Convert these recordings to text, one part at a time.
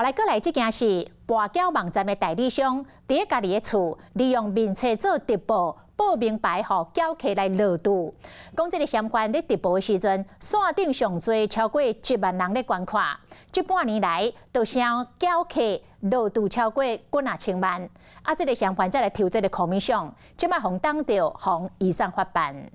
後來過來這件事，跋筊網站的代理商佇咧家己的厝，利用面冊做直播，報名牌予繳客來落注。講這个嫌犯咧直播的時陣，線頂上濟超過1萬人咧觀看。這半年來，就向繳客落注超過幾若千萬。啊，這个嫌犯才來抽這个 commission，這擺予擋著，予移送法辦。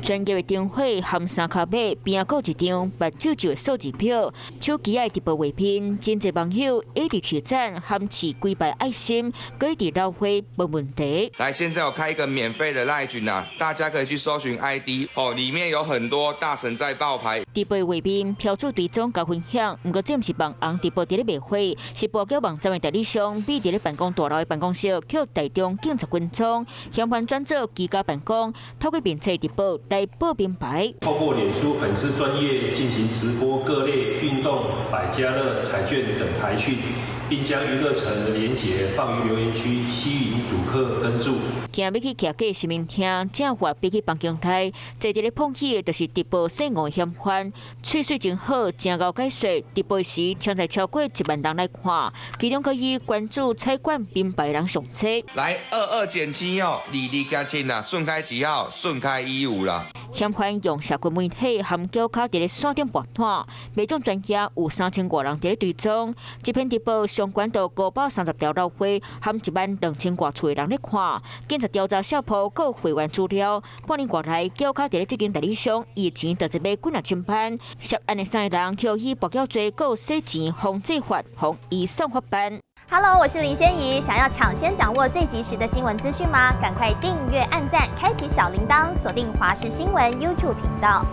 專業的燈火含三跤馬，邊仔閣有一張目睭睭的數字表，手機的直播畫面，真濟網友一直揤讚，含揤幾排愛心，閣一直撈花問問題。來，現在我開一個免費的 LINE 群啊，大家可以去搜尋 ID 哦，裡面有很多大神在報牌。直播畫面飄出追蹤佮分享，毋過這毋是網紅直播佇咧賣貨，是跋筊網站的代理商，秘佇咧辦公大樓的辦公室，予台中警察跟蹤，嫌犯轉做居家辦公，透過面冊直播來報名牌。透過臉書粉絲專頁進行直播各類運動、百家樂、彩券等牌訊，並將娛樂城的連結放於留言區，吸引賭客跟注。驚欲去徛假實名廳，正法逼去房間內，坐佇咧碰喜的，就是直播姓吳的嫌犯，喙水真好，真𠢕解說。直播時，搶在超過1萬人來看，其中閣以關注彩券名牌人上濟。來22減7哦，22加7啦，順開幾號？順開15啦。嫌犯用社群媒體含繳卡佇咧線頂跋單，媒眾專頁有3000外人佇咧追蹤。這篇直播上懸到530條流花，含1萬2千外厝的人咧看。警察調查小鋪閣會員資料，半年外來繳卡佇咧這間代理商，伊的錢就是買幾若千萬。涉案的三個人，予以跋筊罪、閣洗錢防制法，予移送法辦。 Hello，我是林仙怡。想要搶先掌握最及時的新聞資訊嗎？趕快訂閱、按讚、開啟小鈴鐺，鎖定華視新聞 YouTube 頻道。